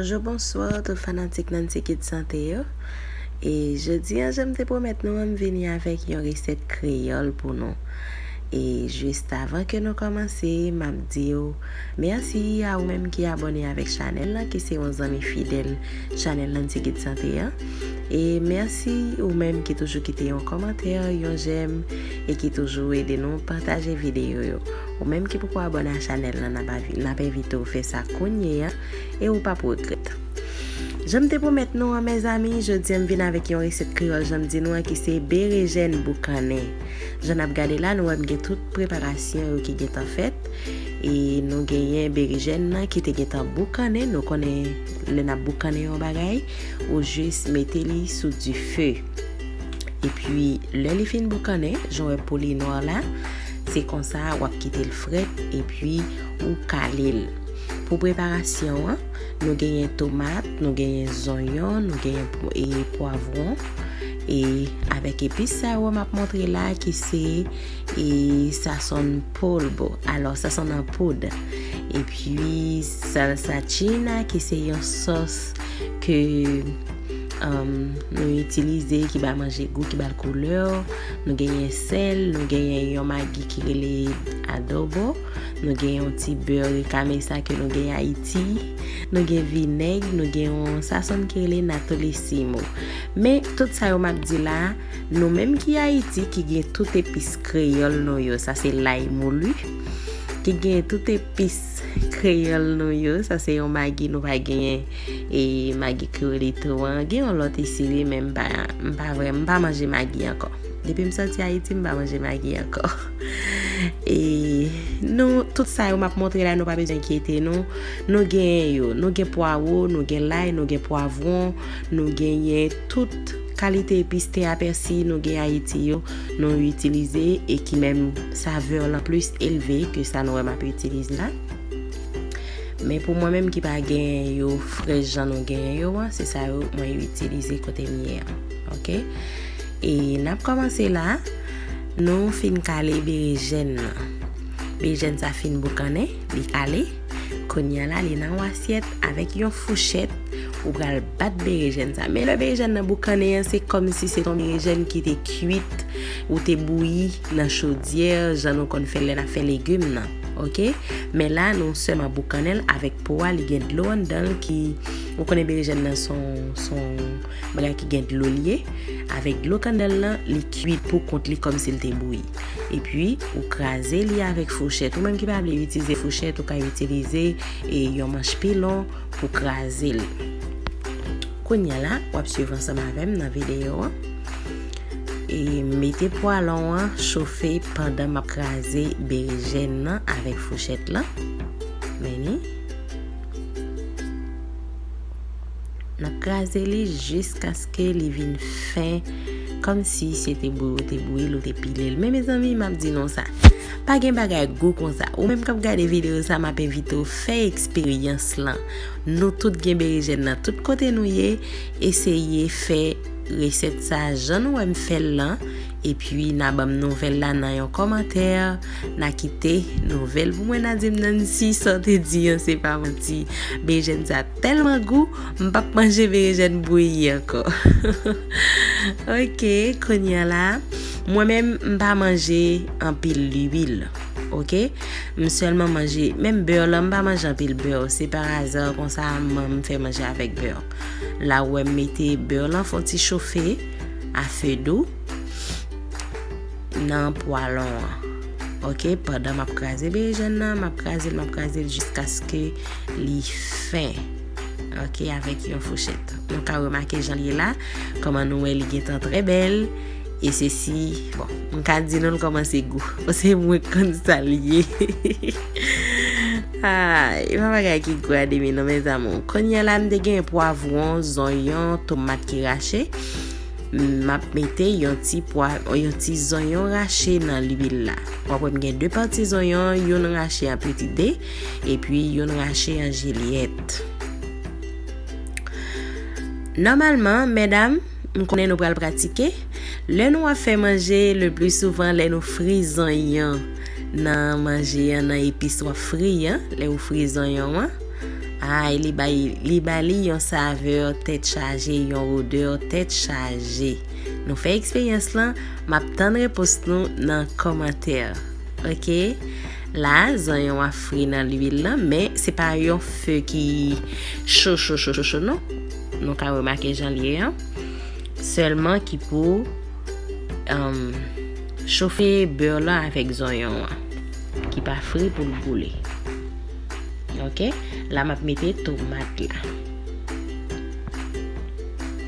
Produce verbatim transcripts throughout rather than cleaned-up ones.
Bonjou, bonswa, tout fanatik Nancy Kid Santé yo. E jodi an, jan m te pwomèt nou an, m vini avèk yon resèt kreyòl pou nou. E jis avan ke nou kòmanse, m ap di w mèsi a ou menm ki abòne avèk chanèl la, ki se yon zanmi fidèl chanèl Nancy Kid Santé an. E mèsi ou menm ki toujou kite yon kòmantè, yon jèm, e ki toujou ede nou pataje videyo yo. Ou menm ki poko abòne a chanèl la, n ap avi-, n ap envite w fè sa kounye a, e ou p ap regrèt. Jan m te pwomèt nou an, mezanmi, jodi a m vin avèk yon resèt kreyòl, jan m di nou an, ki se berejèn boukannen. Jan n ap gade la, nou wè m gen tout preparasyon yo ki gentan fèt. E nou genyen berejèn nan ki te gentan boukannen. Nou konnen lè n ap boukannen yon bagay, ou jis mete li sou dife. Epi, lè li fin boukannen, jan w wè pou li nwa la, se konsa w ap kite l frèt, epi ou kale l. Pou preparasyon an, nou genyen tomat, nou genyen zonyon, nou genyen pwa-, e pwavwon, e avèk epis sa yo m ap montre la, ki se, e sazon polvo, alò sazon an poud. Epi salsa china, ki se yon sòs ke, um, nou itilize, ki ba manje gou, ki ba l koulè. Nou genyen sèl, nou genyen yon magi ki rele adobo, nou gen yon ti bè rekame sa ke nou gen Ayiti, nou gen vinèg, nou gen yon sazon ki rele natolesimo. Men tout sa yo m ap di la, nou menm ki Ayiti, ki gen tout epis kreyòl nou yo, sa se lay moulu, ki gen tout epis kreyòl nou yo, sa se yon magi, nou pa genyen e magi kreyolito an. Gen yon lòt isi wi, men m pa, m pa vrè, m pa manje magi ankò. Depi m sòti Ayiti, m pa manje magi ankò. E nou, tout sa yo m ap montre la, nou pa bezwen enkyete nou. Nou genyen yo, nou gen pwawo, nou gen lay, nou gen pwavwon, nou genyen tout kalite epis, ten a pèsi, nou gen Ayiti yo, nou itilize e ki menm savè lan plis elve ke sa nou wè m ap itilize la. Men pou mwen menm ki pa genyen yo frèch jan nou genyen yo an, se sa yo mwen itilize kote m ye an. Oke? E n ap kòmanse la. Nou fin kale berejèn nan. Berejèn sa fin boukannen, li kale. Kounye a la, li nan yon asyèt avèk yon fouchèt. Ou pral bat berejèn sa. Men lè berejèn nan boukannen an, se kòmsi se t on berejèn ki te kuit, ou te bouyi nan chodyè, jan nou konn fè lè n ap fè legim nan. Oke? Men la, nou sèlman boukannen l avèk po a, li gen dlo anndan l ki, ou konnen berejèn nan se on, se on bagay ki gen dlo li ye. Avèk dlo kandan l lan, li kuit pou kont li kòmsi l te bouyi. Epi, ou kraze li avèk fouchèt. Ou menm ki pa vle itilize fouchèt, ou ka itilize, e, yon manch pilon pou kraze l. Kounye a la, w ap swiv ansanm avè m nan videyo an. E mete pwalon an chofe pandan m ap kraze berejèn nan avèk fouchèt lan. Men ni. N ap kraze li jiskaske li vin fen, kòmsi se te bouyi ou te bouyi l, ou te pile l. Men mezanmi, m ap di nou sa. Pa gen bagay gou konsa. Ou menm k ap gade videyo sa, m ap envite w fè eksperyans lan. Nou tout gen berejèn nan tout kote nou ye. Eseye fè resèt sa jan nou wè m fè l lan. Epi, n a ban m nouvèl la nan yon kòmantè. N a kite nouvèl pou mwen, n a di m, Nancy, sa w te di an, se pa manti. Berejèn sa tèlman gou, m p ap manje berejèn bouyi ankò. Oke, kounye a la, mwen menm, m pa manje anpil lwil. Oke? M sèlman manje, menm bè lan, m pa manje anpil bè. Se pa aza konsa, m, m fè manje avèk bè. La ou wè m mete bè lan fè on ti chofe a fe dou nan pwalon an. Oke, pandan m ap kraze berejèn nan, m ap kraze l, m ap kraze l jiskaske li fen. Oke, avèk yon fouchèt. Nou ka remake jan l ye la, kòman nou wè li gentan trè bèl. E se si, bon, m ka di nou l kòmanse gou. Se mwen k konn sa l ye. Ay, e pa bagay ki gou a demi non, mes amours. Kounye a la, m te gen pwavwon, zonyon, tomat ki rache. M ap mete yon ti pwa, yon ti zonyon rache nan lwil la. W ap wè m gen de pati zonyon, youn rache an peti de, epi youn rache an jilyèt. Nòmalman, medam, m konnen nou pral pratike. Lè nou ap fè manje, le pli souvan, lè nou fri zonyon nan manje an, nan epis w ap fri an, lè ou fri zonyon an, Ay, li bay, li ba li yon savè tèt chaje, yon odè tèt chaje. Nou fè eksperyans lan, m ap tann repons nou nan kòmantè. Oke? La, zonyon an fri nan lwil lan, men se pa yon fe ki cho, cho, cho, cho, cho, non. Nou ka remake jan l ye an. Sèlman ki pou, um, chofe bè lan avèk zonyon an, ki pa fri pou l boule. Oke? La, m ap mete tomat la.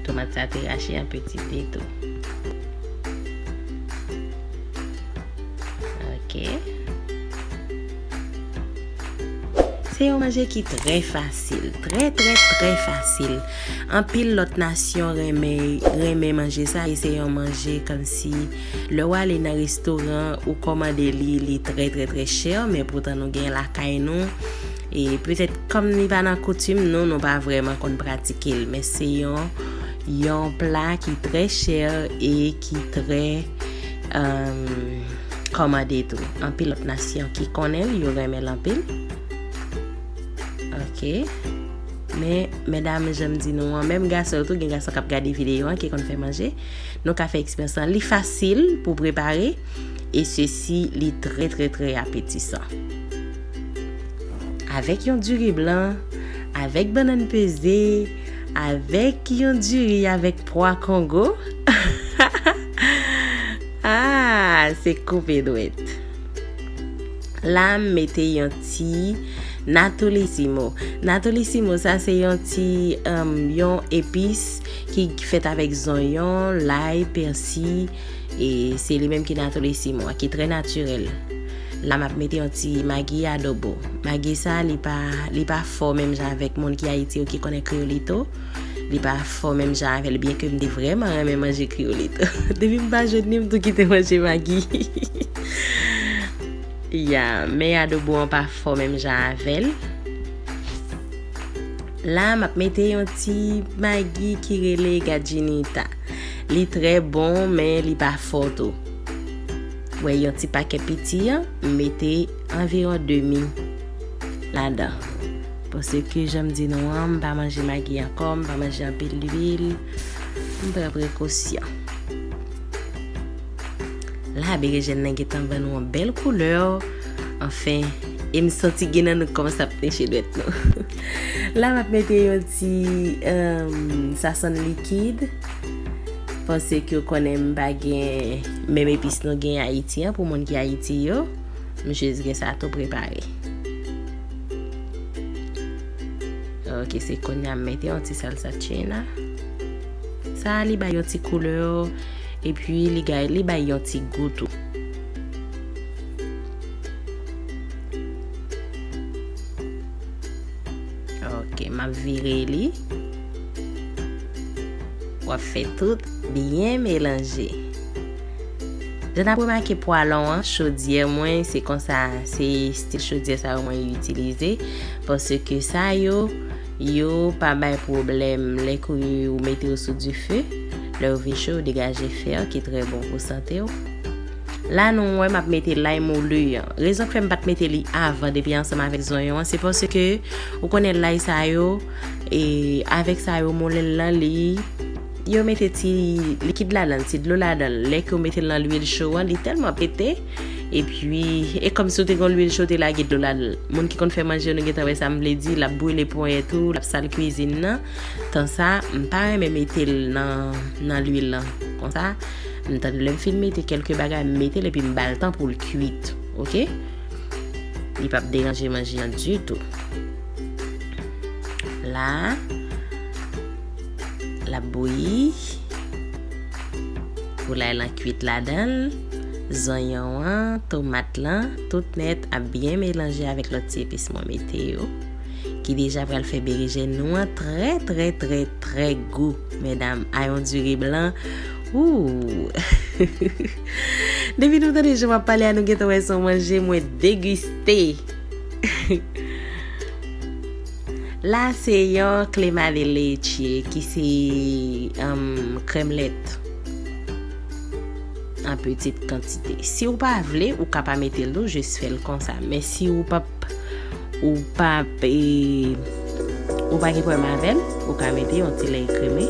Tomat sa te rache an peti de tou. Oke. Se yon manje ki trè fasil, trè, trè, trè fasil. Anpil lòt nasyon renmen, renmen manje sa, e se yon manje kòmsi lè w ale nan restoran, ou kòmande li, li trè, trè, trè chè, men poutan nou gen lakay nou. E petèt kòm li pa nan koutim nou, nou pa vrèman konn pratike l, men se yon, yon pla ki trè chè e ki trè, um, kòmande tou. Anpil lòt nasyon ki konnen l, yo renmen l anpil. Oke. Men, medam, jan m di nou an, menm gason yo tou, gen gason k ap gade videyo an, ki konn fè manje. Nou ka fè eksperyans lan. Li fasil pou prepare, e sesi, li trè, trè, trè apetisan. Avèk yon diri blan, avèk bannann peze, avèk yon diri avèk pwa kongo. Ah, se koupe dwèt. La, m mete yon ti natolesimo. Natolesimo, sa se yon ti, um, yon epis ki fèt avèk zonyon, lay, pèsi, e se li menm ki natolesimo a, ki trè natirèl. La, m ap mete yon ti magi adobo. Magi sa, li pa, li pa fò menm jan avèk moun ki Ayiti yo ki konnen kreyolito. Li pa fò menm jan avè l, byen ke m te vrèman renmen manje kreyolito. Depi m pa jwenn li, m tou kite manje magi. Ya, men adobo an pa fò menm jan avè l. La, m ap mete yon ti magi ki rele gadjinita. Li trè bon, men li pa fò tou. Wè, yon ti pakèt piti an, m mete anviwon demi ladan. Paske, jan m di nou an, m pa manje magi ankò, m pa manje anpil lwil. M pran prekosyon. La, berejèn nan gentan ban nou yon bèl koulè. Anfen, e m santi gen nan nou k kòmanse ap neche dwèt nou. La, m ap mete yon ti, um, sazon likid. Paske w konnen m pa gen menm epis nou gen Ayiti an, pou moun ki Ayiti yo. M jis gen sa tou prepare. Ok, se kounye a m mete yon ti salsa china. Sa, li bay yon ti koulè, epi li ga-, li bay yon ti gou tou. Ok, m ap vire li. W ap fè tout byen melanje. Jan n ap remake pwalon an, chodyè mwen, se konsa, se estil chodyè sa yo mwen itilize. Paske sa yo, yo pa bay pwoblèm lè ke ou mete yo sou dife. Lè yo vin cho, yo degaje fè ki trè bon pou sante w. La, nou wè m ap mete lay moulu an. Rezon k fè m pa t mete li avan, depi ansanm avèk zonyon an, se paske ou konnen lay sa yo, e avèk sa yo moulen l lan, li, yo mete ti likid ladan l, ti dlo ladan l. Lè ke w mete l nan lwil cho an, li tèlman pete, epi, e kòmsi w te gen lwil cho, w te lage dlo ladan l. Moun ki konn fè manje yo, nou gentan wè sa m vle di, l ap brile ponyèt ou, l ap sal kwizin nan. Tan sa, m pa renmen mete l nan, nan lwil lan. Konsa, m tann lè m fin mete kèlke bagay, m mete l epi m ba l tan pou l kwit, oke? Li p ap deranje manje an ditou. La, l ap bouyi. Poulay lan kwit ladan l. Zonyon an, tomat lan, tout nèt ap byen melanje avèk lòt ti epis mwen mete yo, ki deja pral fè berejèn nou an trè, trè, trè, trè gou, medam, a yon diri blan. Ooh! Depi nou tande jan m ap pale a, nou gentan wè se yon manje mwen degiste. La, se yon crema de leche, ki se, um, krèm lèt an pitit kantite. Si w pa vle, ou ka pa mete l tou, jis fè l konsa. Men si ou p ap, ou p ap, e, Ou pa gen pwoblèm avè l, ou ka mete yon ti lèy kreme.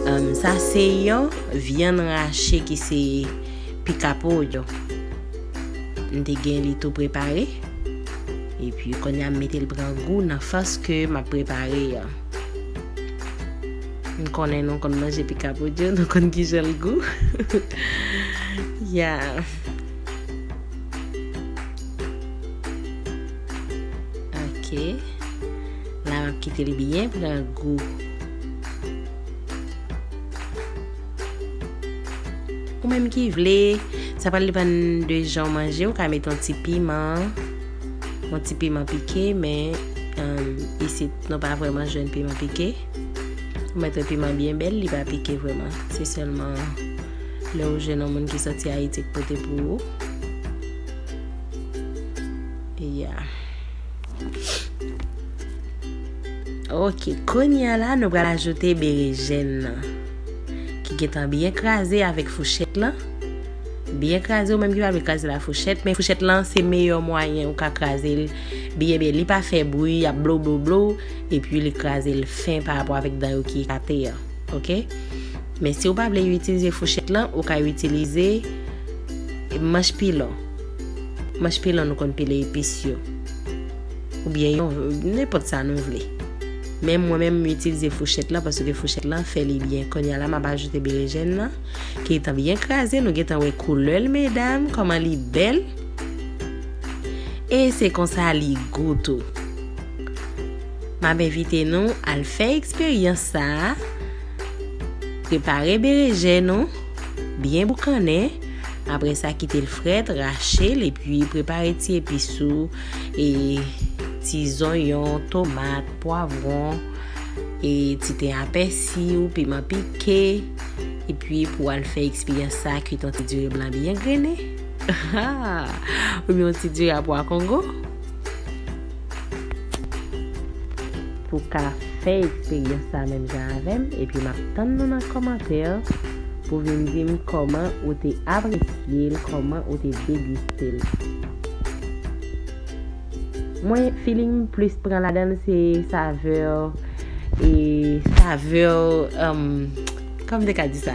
Em, sa se yon vyann rache ki se picapollo. M te gen li tou prepare. Epi kounye a m mete l pran gou nan fas ke m ap prepare an. M konnen nou konn manje picapollo, nou konn kijan l gou. Ya. Ok. La m ap kite l byen pran gou. Ou menm ki vle, sa pral depann de jan w manje, ou ka mete yon ti piman, yon ti piman pike, men, em, isit nou pa vrèman jwenn piman pike. Ou mete yon piman byen bèl, li pa pike vrèman. Se sèlman lè ou jwenn yon moun ki soti Ayiti k pote pou ou. Ya. Ok, kounye a la, nou pral ajoute berejèn nan, ki gentan byen kraze avèk fouchèt lan. Byen kraze, ou menm ki pa vle kraze l a fouchèt, men fouchèt lan se meyè mwayen ou ka kraze l byen byen. Li pa fè bri, y ap blo blo blo, epi li kraze l fen pa rapò avèk dan yo ki ekate an. Ok? Men si w pa vle itilize fouchèt lan, ou ka itilize manch pilon. Manch pilon nou konn pile epis yo. Oubyen yon, nenpòt sa nou vle. Men mwen menm, m itilize fouchèt lan paske fouchèt lan fè li byen. Kounye a la, m ap ajoute berejèn nan, ki gentan byen kraze. Nou gentan wè koulè l, medam, kòman li bèl. E se konsa li gou tou. M ap envite nou al fè eksperyans sa a. Prepare berejèn ou, byen boukannen. Apre sa, kite l frèt, rache l, epi prepare ti epis ou, e, ti zonyon, tomat, pwavwon, e, ti ten a pèsi ou piman pike. Epi pou w al fè eksperyans sa, kwit yon ti diri blan byen grennen. Oubyen yon ti diri a pwa kongo. Pou ka fè eksperyans sa menm jan avè m, epi m ap tann nou nan kòmantè pou vin di m kòman ou te apresye l, kòman ou te degiste l. Mwen, feeling m plis pran ladan l se savè, e savè, um, kòman m te ka di sa?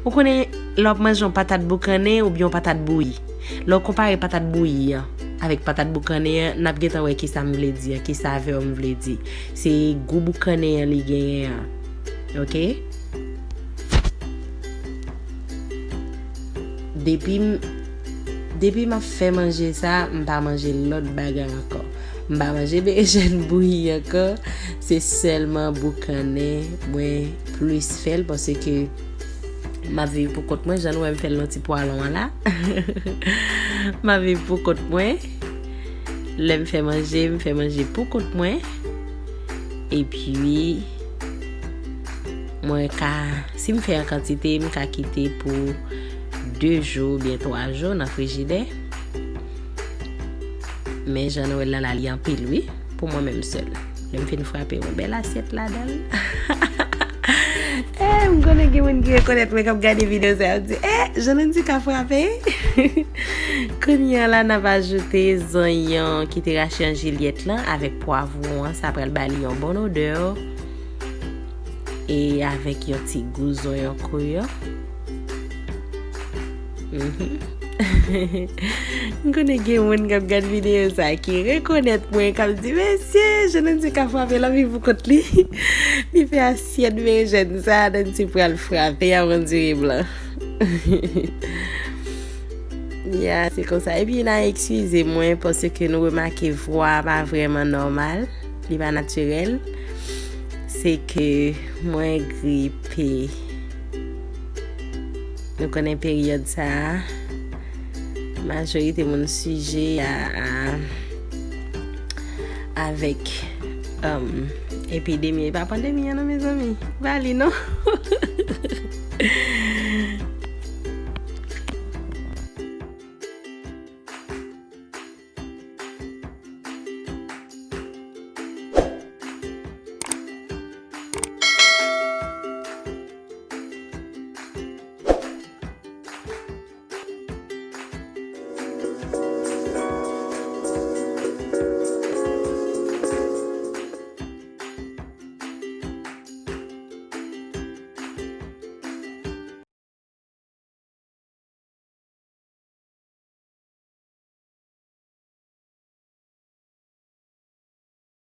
Ou konnen, lè w ap manje yon patat boukannen oubyen yon patat bouyi, lè w konpare patat bouyi an avèk patat boukannen an, n ap gentan wè kisa m vle di an, ki savè m vle di. Se gou boukannen an li genyen an. Ok? Depi m, depi m ap fè manje sa, m pa manje lòt bagay ankò. M pa manje berejèn bouyi ankò. Se sèlman boukannen mwen plis fè l paske m ap viv pou kont mwen, jan nou wè m fè l nan ti pwalon an la. M ap viv pou kont mwen. Lè m fè manje, m fè manje pou kont mwen. Epi, mwen ka, si m fè an kantite, m ka kite pou de jou oubyen twa jou nan frijidè. Men jan nou wè l lan la, li anpil, wi, pou mwen menm sèl. Lè m fin frape yon bèl asyèt ladan l. Eh, m konnen gen moun ki rekonèt mwen k ap gade videyo sa, y ap di, "Eh, Jeanlyndy ka frape." Kounye a la, n ap ajoute zonyon ki te rache an jilyèt lan avèk pwavwon an. Sa pral ba li yon bon odè. E avèk yon ti gou zonyon kri an. Mhm. M konnen gen moun k ap gad videyo sa ki rekonèt mwen, k ap di, "Mesye, Jeanlyndy ka frape, l ap viv pou kont li." Li fè asyèt berejèn sa, Nancy pral frape avèk diri blan. Ya, se konsa. Epi, n a eskize mwen, paske nou remake vwa pa vrèman nòmal. Li pa natirèl. Se ke mwen gripe. Nou konnen peryòd sa a, majorite moun sijè a, a, avèk, um, epidemi. E pa pandemi an non, mezanmi. Pa li non.